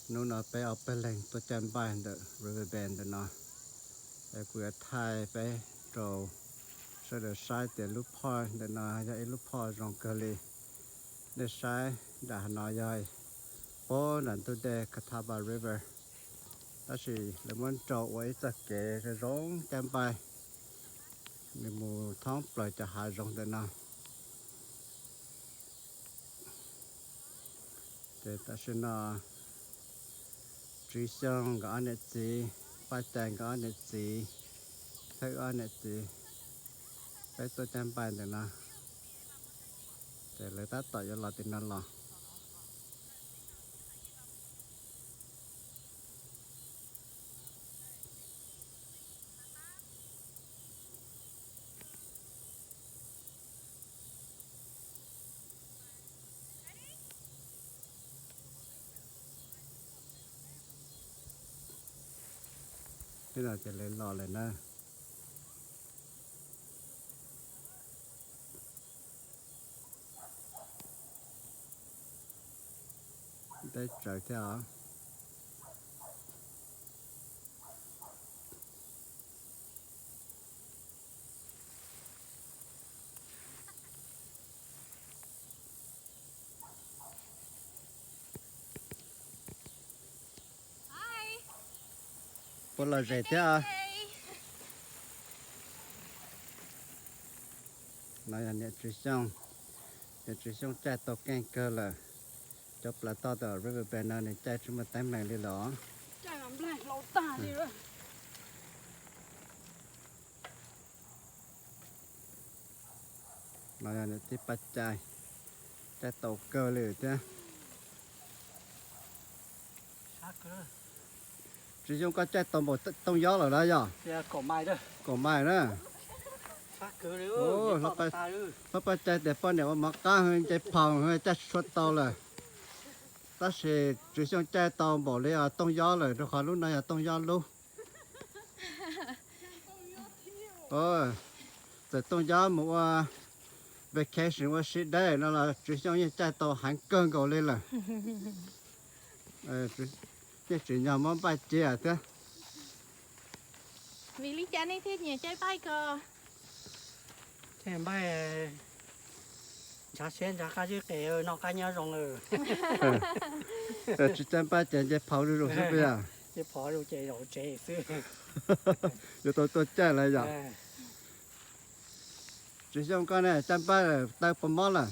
Hnub no peb ob peb leeg tuaj caij npaij ntawm river bend ntawm no. Es kuv yuav thaij peb rau sawv daws saib tias lub phoj ntawm no yog ib lub phoj zoo kawg li. Nej saib nram no yog puag nram ntug dej Catawba River, tab sis lawv muab rau ua ib txoj kev zoo zoo caij npaij, nws mus thoob plaws cov hav zoov ntawm no. Ces tam sim no Tswv Xyooj nkawd ob niam txiv, Paj Cai nkawd ob niam txiv, Thawj ob niam txiv, peb tuaj caij npaij ntawm no. Ces lawv tab tom yuav los tim no los. Tej no ces lawv los lawm na. Teb tsawv thiab os. Puas lom zem thiab? No yog niam Tswv Xyooj, niam Tswv Xyooj caij tau keej kawg lawm. Cov plaws toj tom river bend no nws caij tsis muaj teeb meem li lawm os. No yog niam tij Paj Cai, caij tau kawg li thiab. Tswv Xyooj koj caij tau npaum Tooj Yob lawm na yog? Kaum mais na. Hlob Paj Cai tias poj niam ua mov qab nce phaus caij tsis tshua tau lawm. Tab sis Tswv Xyooj caij tau npaum li Tooj Yob lawm rau qhov lub no yog Tooj Yob lub. Txawm Tooj Yob mus ua vacation ua sib deb no los Tswv Xyooj yeej caij tau heev kawg nkaus li lawm. Yeej tsim nyog muab npaij cia thiab. Vim li cas nej thiaj nyiam caij npaij ko? Caij npaij ntshav siab ntshav qab zib qis, noj qab nyob zoo lawm. Tsis caij npaij ces nce phaus zuj zus xwb puas yog? Nce phaus zuj ces zaum tsev xwb. Yuav tau tuaj caij lawm yom? Tswv Xyooj koj ne, caij npaij taw puas mob lawm?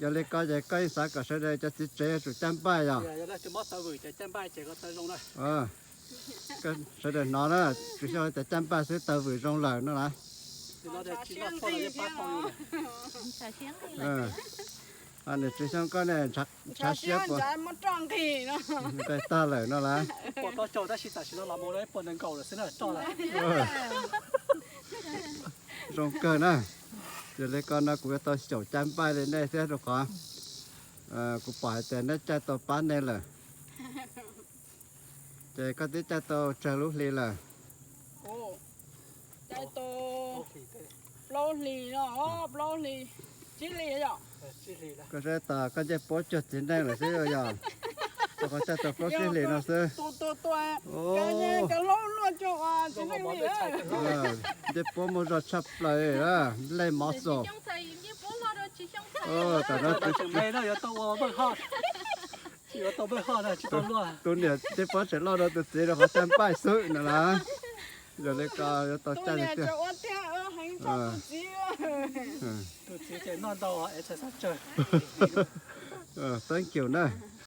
Yog li ko ces koj yeej xav kom sawv daws cov txiv tsev yuav tsum caij npaij yog? Sawv daws hnov na, Tswv Xyooj tias caij npaij xwb taw vwm zoo lawm no las. Niam Tswv Xyooj koj ne, ntshav siab puas? Tag lawm no las. Zoo kawg na. Yog li ko no kuv yuav tau xyaum caij npaij li nej thiab rau qhov kuv pom hais tias neb caij tau pab nej lawm. Ces koj twb caij tau tsawg lub hli lawm? Caij tau plaub hlis no, plaub hlis, tsib hlis yom. Koj saib tas koj ncej puab cuag txiv neej lawm xwb yog? Rau qhov caij tau plaub tsib hlis no xwb. Ncej puab muaj zog tshaj plaws, lej mov xos. Tam no tus niam ncej puab tseem loj dua tus txiv rau qhov caij npaij xwb no las. Yog li ko yuav tau caij li tiag. Thank you na.